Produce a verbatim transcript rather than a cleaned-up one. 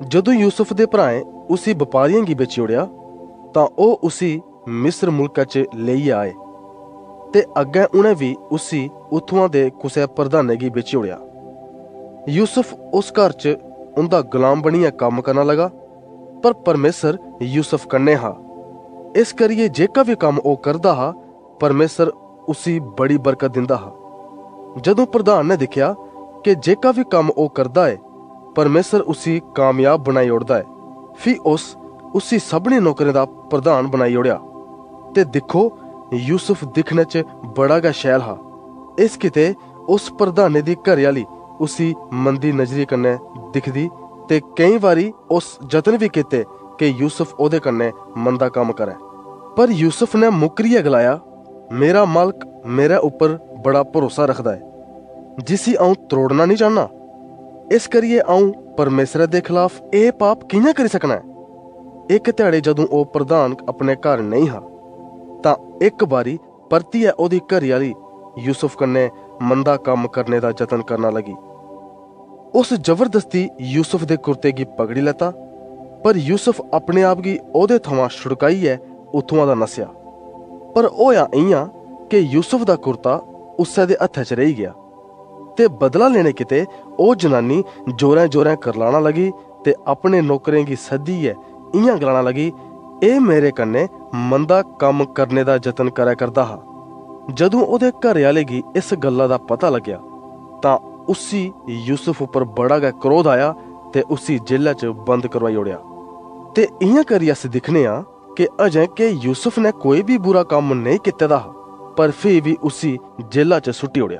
जदूं यूसुफ दे भ्राएं उसी बपारियें गी बेची ओड़ेआ, तां ओह् उसी मिस्र मुल्का च लेइयै आए, ते अग्गें उ'नें बी उसी उत्थुआं दे कुसै प्रधानै गी बेची ओड़ेआ। यूसुफ उस घर च उं'दा गुलाम बनियै कम्म करना लगा, पर परमेसर यूसुफ कन्नै हा। इस करियै जेह्का बी कम्म ओह् करदा हा, परमेसर उसी बड़ी बरकत दिंदा हा। जदूं प्रधान ने दिक्खेआ कि जेह्का बी कम्म ओह् करदा ऐ, परमेसर उसी कामयाब बनाई ओड़दा ऐ, फ्ही उस उसी सभनें नौकरें दा प्रधान बनाई ओड़ेआ। ते दिक्खो, यूसुफ दिक्खने च बड़ा गै शैल हा। इस कीते उस प्रधानै दी घरैआह्ली उसी मंदी नजरी कन्नै दिखदी, ते केईं बारी उस जतन बी कीते कि यूसुफ ओह्दे कन्नै मंदा कम्म करै। पर यूसुफ ने मुकरियै गलाया, "मेरा मालक मेरे उप्पर बड़ा भरोसा रखदा ऐ, जिसी अ'ऊं त्रोड़ना निं चाह्न्नां। इस करियै अ'ऊं परमेसरै दे खलाफ एह् पाप कि'यां करी सकना ऐ?" इक ध्याड़े जदूं ओह् प्रधान अपने घर नेईं हा, तां इक बारी परतियै ओह्दी घरैआह्ली यूसुफ कन्नै मंदा कम्म करने दा जतन करना लगी। उस जबरदस्ती यूसुफ दे कुर्ते गी पकड़ी लैता, पर यूसुफ अपने आप गी ओह्दे थमां छुड़काइयै उत्थुआं दा नस्सेआ। पर होआ इ'यां कि यूसुफ दा कुर्ता उस्सै दे हत्थै च रेही गेआ, ते बदला लेने कीते ओह् जनानी जोरें-जोरें करलाना लगी ते अपने नौकरें गी सद्दियै इ'यां गलाना लगी, "एह् मेरे कन्नै मंदा कम्म करने दा जतन करै करदा हा।" जदूं ओह्दे घरैआह्ले गी इस गल्ला दा पता लग्गेआ, तां उसी यूसुफ उप्पर बड़ा गै क्रोध आया ते उसी जेला च बंद करवाई ओड़ेआ। ते इ'यां करियै अस दिक्खने आं कि अजें के यूसुफ ने कोई बी बुरा कम्म नेईं कीते दा हा, पर फ्ही बी उसी जेला च सुट्टी ओड़ेआ।